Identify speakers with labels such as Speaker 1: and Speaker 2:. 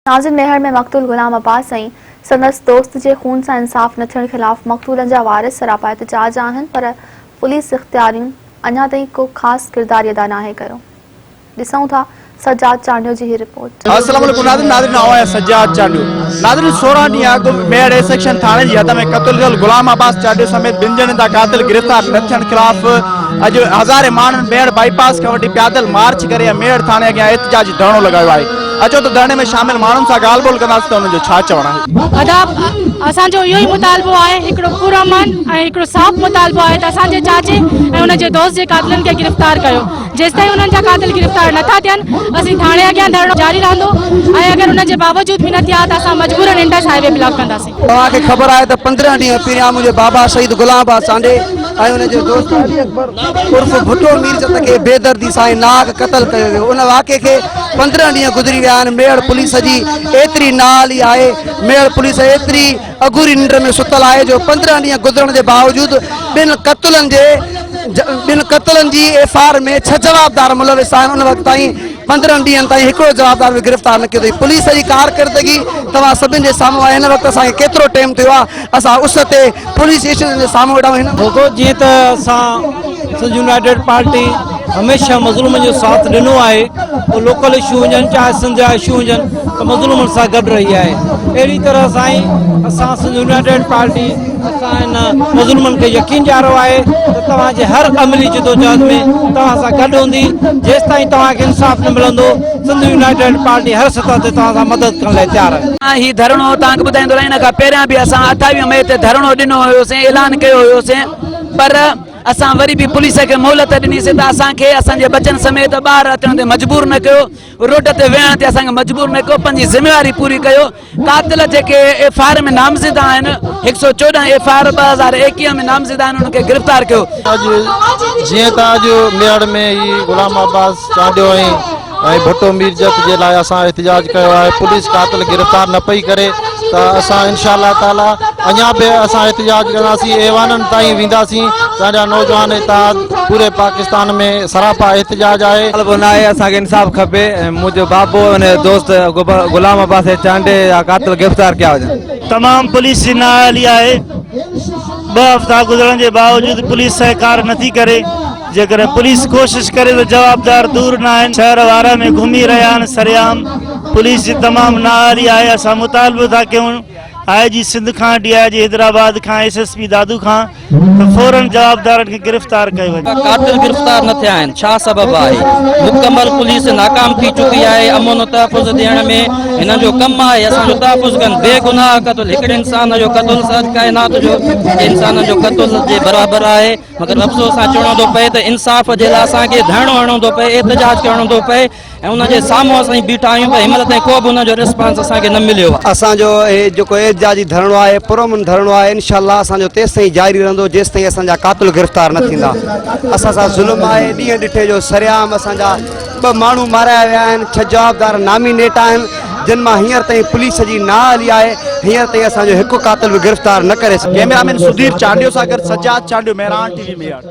Speaker 1: ناظم ميهڙ ۾ مقتول غلام عباس ۽ سندس دوست جي خون سان انصاف نه ٿيڻ خلاف مقتولن جا وارث سراپا احتجاج آهن پر پوليس اختيارين اڃا تائين ڪو خاص ڪردار ادا ناهي ڪيو. ڏسون ٿا سجاد چانڊيو جي هي رپورٽ.
Speaker 2: السلام عليڪم ناظرين ناظرين آئون آهيان سجاد چانڊيو ناظرين 16 ڏينهن اڳ ميهڙ اي سيڪشن ٿاڻي جي حد ۾ قتل ٿيل غلام عباس چانڊيو سميت ٻن ڄڻن جا قاتل گرفتار نه ٿيڻ خلاف اڄ هزارين ماڻهن ميهڙ بائي پاس کان وٺي پيادل مارچ ڪري ۽ ميهڙ ٿاڻي اڳيان احتجاجي ڌرڻو لڳايو آهي. اچو ته ڌرڻي ۾ شامل ماڻهن سان ڳالهه ٻولهه ڪنداسين ته انهن جو ڇا چوڻ آهي.
Speaker 3: ادا اسان جو اهو ئي مطالبو آهي هڪڙو پرامن ۽ هڪڙو صاف مطالبو آهي ته اسان جي چاچي ۽ ان جي دوست جي قاتلن کي گرفتار ڪيو جيستائين انهن جا قاتل گرفتار نٿا ٿين اسين ٿاڻي اڳيان ڌرڻو جاري رهندو ۽ اگر ان جي باوجود به نه ٿيا ته اسان مجبورن انڊس هاء وي بلاڪ ڪنداسين.
Speaker 4: توهان کي خبر آهي ته 15 ڏينهن پهريان منهنجي بابا شهيد غلام عباس سانڊي ۽ ان جي دوست علي اڪبر عرف ڀٽو ميرجت کي بيدردي سان ۽ ناحق قتل ڪيو ويو ان واقعي کي 15 ڏينهن گذري ويا آهن ميهڙ پوليس جي ايتري نااهلي آهي ميهڙ پوليس ايتري اگهوري ننڊ ۾ ستل آهي جو 15 ڏينهن گذرڻ جي باوجود ٻن قتلن جي ٻن قتلن جي ايف I R ۾ 6 جوابدار ملوث آهن ان وقت تائين 15 ڏينهن تائين هڪڙو جوابدار به گرفتار نه ڪيو اٿئي پوليس جي ڪارڪردگي توهان سڀن جي سامهون آهي هن وقت اسان کي ڪيترو ٽيم ٿيو آهي اسان اس تي پوليس اسٽيشن جي سامهون ويٺا آهيون هن.
Speaker 5: دوستو جيئن ته اسان سنڌ يونائيٽيڊ پارٽي هميشه مظلومن جو ساٿ ڏنو آهي پوء لوڪل اشو هجن چاهي سنڌ جا اشو هجن ته مظلومن سان گڏ رهي آهي اهڙي طرح سائين اسان سنڌ يونائيٽيڊ پارٽي اسان هن مظلومن کي يقين ڏياريو آهي ته توهان جي هر عملي جدوجهد ۾ توهان سان گڏ هوندي، جيستائين توهان کي انصاف نه ملندو سنڌ يونائيٽيڊ پارٽي هر سطح تي توهان سان مدد ڪرڻ لاء تيار آهي.
Speaker 6: هي ڌرڻو توهان کي ٻڌائيندو رهان ان کان پهريان به اسان 28 مئي تي ڌرڻو ڏنو هيوسين اعلان ڪيو هيوسين پر اسان وري به پوليس کي مهلت ڏنيسين ته اسان کي اسان جي ٻچن سميت ٻاهر اچڻ تي مجبور نه ڪيو روڊ تي ويهڻ تي اسان کي مجبور نه ڪيو پنهنجي ذميواري پوري ڪيو قاتل جيڪي ايف I R ۾ نامزد آهن 114 ايف I R 2021 ۾ نامزد آهن انهن کي گرفتار ڪيو.
Speaker 7: اڄ جيئن ته اڄ ميهڙ ۾ هي غلام عباس چانڊيو ۽ ۽ ڀٽو ميرجت جي لاء اسان احتجاج ڪيو آهي پوليس قاتل گرفتار نه پئي ڪري ته اسان انشاء الله تعالي اڃا به اسان احتجاج ڪنداسين ايوانن تائين وينداسين اسان جا نوجوان اتحاد پوري پاڪستان ۾ سراپا احتجاج آهي.
Speaker 5: مطالبو ناهي اسان کي انصاف کپي ۽ منهنجو بابو ۽ ان جو دوست غلام عباس چانڊيي جا قاتل گرفتار ڪيا وڃن.
Speaker 8: تمام پوليس جي نااهلي آهي ٻه هفتا گذرڻ جي باوجود پوليس سهڪار نٿي ڪري جيڪڏهن پوليس ڪوشش ڪري ته جوابدار دور ناهن شهر وارهه ۾ گهمي رهيا آهن سرعام پوليس جي تمام نااهلي آهي اسان مطالبو ٿا ڪيون آء جي سنڌ کان ڊي I جي حيدرآباد کان ايس ايس پي دادو کان ته فورن جوابدارن کي گرفتار ڪيو وڃي.
Speaker 9: قاتل گرفتار نه ٿيا آهن ڇا سبب آهي مڪمل پوليس ناڪام ٿي چڪي آهي امن و تحفظ ڏيڻ ۾ هنن جو ڪم آهي اسان جو تحفظ ڪن بي گناهه قتل هڪڙي انسان جو قتل سڄ ڪائنات جو انسانن جو قتل جي برابر آهي مگر افسوس سان چوڻو ٿو پئي ته انصاف جي لاء اسان کي ڌرڻو هڻڻو ٿو پئي احتجاج ڪرڻو ٿو پئي ۽ ان جي سامهون اسين بيٺا آهيون پر هن مهل تائين ڪو به ان جو رسپانس اسان کي نه مليو آهي.
Speaker 4: اسان جو هي جيڪو احتجاجي ڌرڻو آهي پرامن ڌرڻو آهي انشاء الله اسان جو تيستائين جاري رهندو جيستائين اسان جا قاتل گرفتار نه ٿيندا اسان سان ظلم آهي ڏينهن ڏٺي جو سرعام اسان جا ٻه ماڻهو مارايا ويا آهن 6 جوابدار نامينيٽ آهن جن مان هينئر تائين پوليس جي نااهلي آهي هينئر تائين اسان جو هڪ قاتل به گرفتار نه ڪري سگهيو.
Speaker 2: ڪئميرا مين سڌير چانڊيو سان گڏ سجاد چانڊيو مهراڻ ٽي وي ميهڙ.